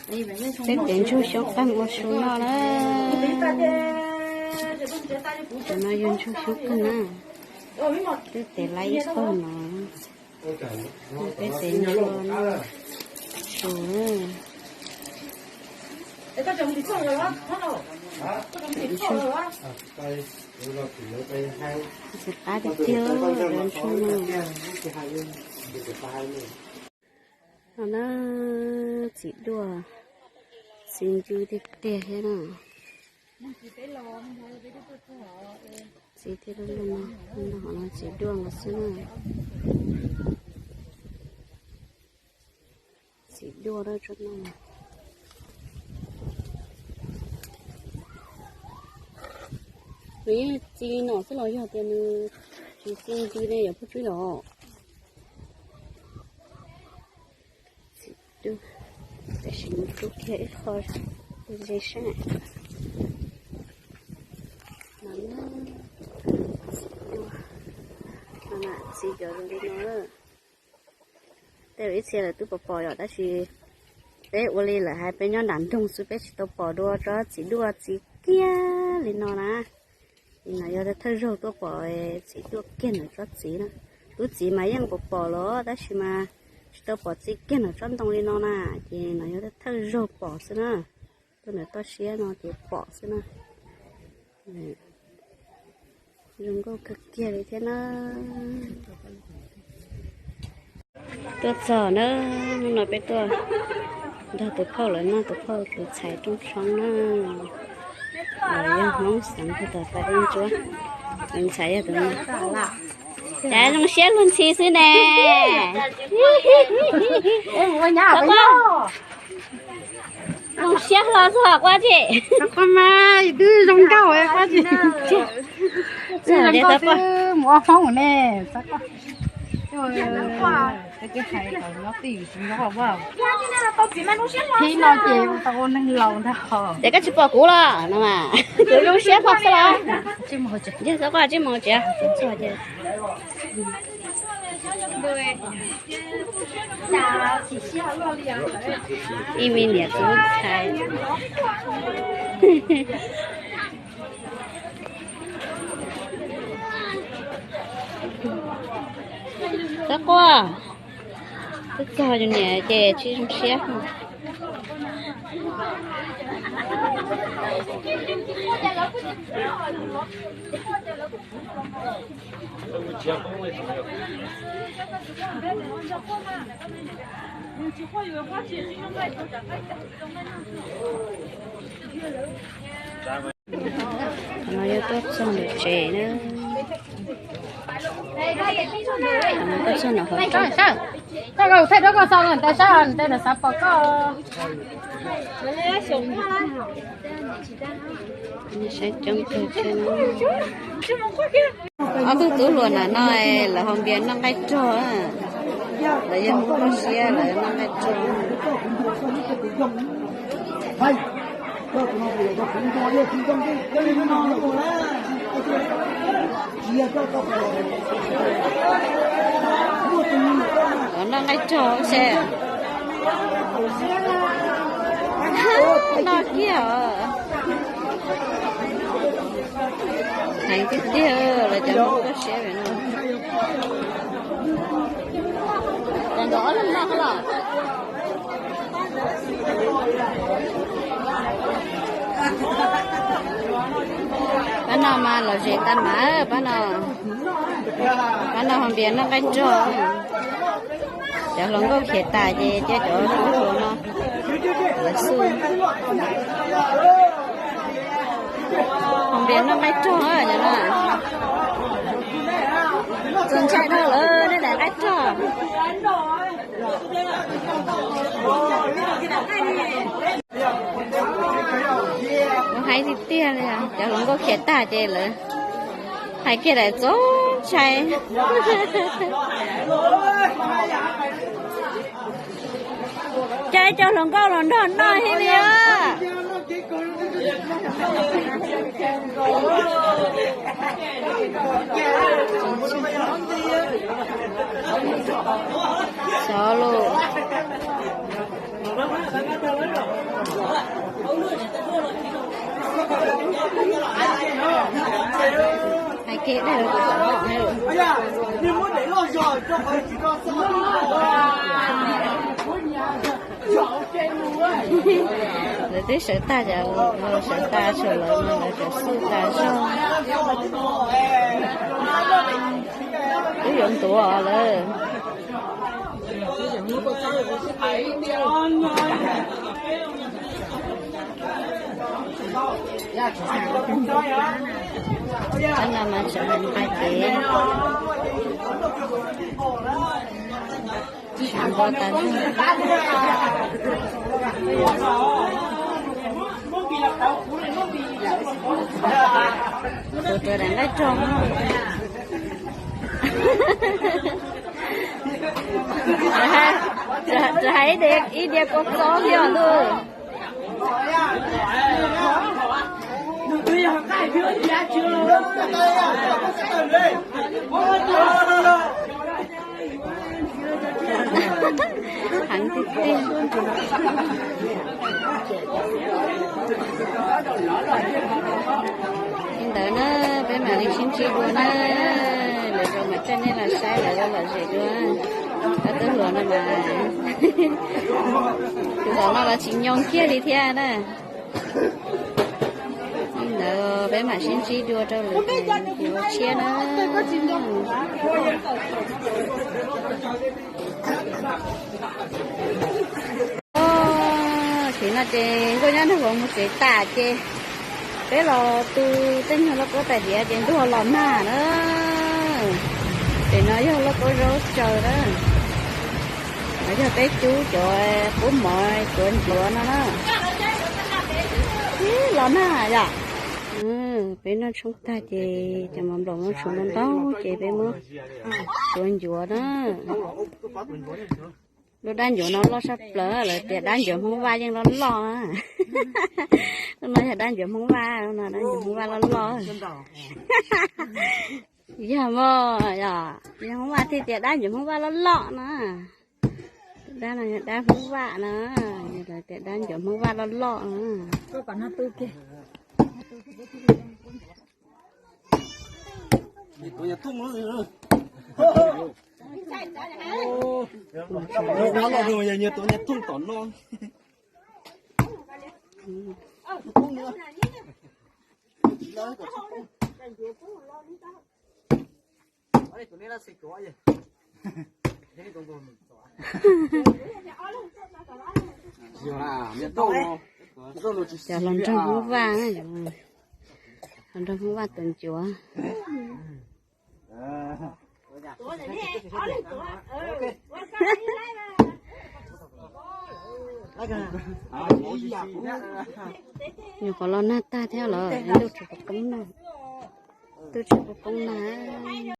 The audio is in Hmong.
Peb tev ntsuag xyoob qeeg ua su noj na. Cov no yog ntsuag xyoob qeeg na. Twb tev lawm ib qho no. Peb tev ntsuag su. Txiv qab tiag tiag cov ntsuag no. No na, txiv duaj, txiv ncw tiag tiag thiab na. Txiv thiab lub lub no, no txiv duaj no xwb na. Txiv duaj da tsob no. Nws yeej txi no xwb los yog tias nws tsis txi ncw ne yog puj tsuib los. Txiv duaj, tam sim no rub kiag ib qho ze sab. No, txiv duaj, no txiv cov zoo li no. Tej zaum ib txhia lawv twb pom pom yom, tab sis peb ua li lawv hais peb nyob nram nroog xwb peb tsis tau pom dua tsob txiv duaj txi kiag li no na. Ces no yog thawj zaug tuaj pom txiv duaj kiag ntawm tsob txiv na. Lub txiv mas yeej pom pom los tab sis mas tsis tau pom txi kiag ntawm tsob ntoo li no na. Ces no yog thawj zaug pom xwb na. Tuaj ntawm toj siab no ces pom xwb na. Zoo nkauj kawg kiag li thiab na. Tuaj txog na, hnub no peb tuaj nrog tus phauj lawv noj tus phauj tus ntxhais rooj tshoob na. Lawv yog Hmoob xeev Phuv Tog Fais Ub Ntsuab. Tus ntxhais yog tus no. Cas zoo siab luag ntxhi xwb ne. Zoo siab hlo xwb os Quab tsi. Quab mas twb zoo nkauj Quab tsi. Mus ua Hmoob ne. Qhib no ces tau ua neeg laus ntag. Ces koj tsis pom kuv los no mas, kuv zoo siab hlo xwb los. Yog xav Quab tsis mus tsev. Ib me niam txiv ntxhais. Xav Quab, twb txog yus niam ces tsis zoo siab. No yog tuaj txog ntawm tsev na. Tuaj txog ntawm hauv tsev. Saib coob kawg thiab no. Ob tug tub hluas na no lawv haus npias noj nqaij rog. Lawv yog Hmoob toj siab lawv noj nqaij rog. Lawv noj nqaij rog seb. Noj kiag os. Heev tiag tiag lawv cov Hmoob toj siab no. Ces nkawd ob leeg noj los. Pab no mas lom zem tag mas pab no. Pab no haus npias noj nqaij rog. Cov hluas nkauj khiav tas ces cia cov hluas no lawv xu. Haus npias noj nqaij rog cov no. Txaus ntshai dhau lawm nej daim nqaij rog. Kuv hais tiag tiag li, cov hluas nkauj khiav tag ces lawv hais kiag daim txaus ntshai. Cov cov hluas nkauj los nrog noj thiab li os. Xyov los. Hais kiag dag rau kuv txom nyem na. Lawv twb sawv tag, cov laus sawv tag, tshuav lawv no lawv cov xub tas zog. Twb yuav ntuav lawm. Cov no mas tseem nqa cev, tsis nqa tas zog. Tus tuav daim nqaij rog. Tsis hais ib diav kua txob thiab ntuj. Heev tiag tiag. Li ntawd na, peb mam li sib ntsib dua na. Lwm zaus mam coj nej los saib lawv lom zem dua. Ob tug hluas no mas, tus zaum no los tsis nyoo kiag li thiab na. Li ntawd peb mam sib ntsib dua rau lwm zaus tshiab na. Thaum no ces nkauj nyab nrog vauv mus tsev tas ces peb los tu tej nyuag lauj kaub tais diav ces ntuj los nag na. Pem no yog lauj kaub zaub tsaws na. No yog peb cub cov qub mov tuav ncuav no na. Ib los nag yom. Peb noj tshoob tag ces cov mov nplaum no tshuav ntau ntau ces peb muab tuav ncuav na. Lub dab ncuav no loj saj plaws, lawv tias dab ncuav Hmoob Vaj yeej loj loj. Lub no yog dab ncuav Hmoob Vaj, lub no dab ncuav Hmoob Vaj loj loj. Yog mog, yog, yog Hmoob Vaj thiaj tias dab ncuav Hmoob Vaj loj loj no. Dab no yog dab Hmoob Vaj na, lawv tias dab ncuav Hmoob Vaj loj loj na. Dab los nws yog nyias tuav nyias thooj tom no. Cov hluas nraug Hmoob Vaj, hluas nraug Hmoob Vaj tuav ncuav. Nyuam qhuav los nag tag thiab los ntuj tsis pom poob nag, ntuj tsis pom poob nag.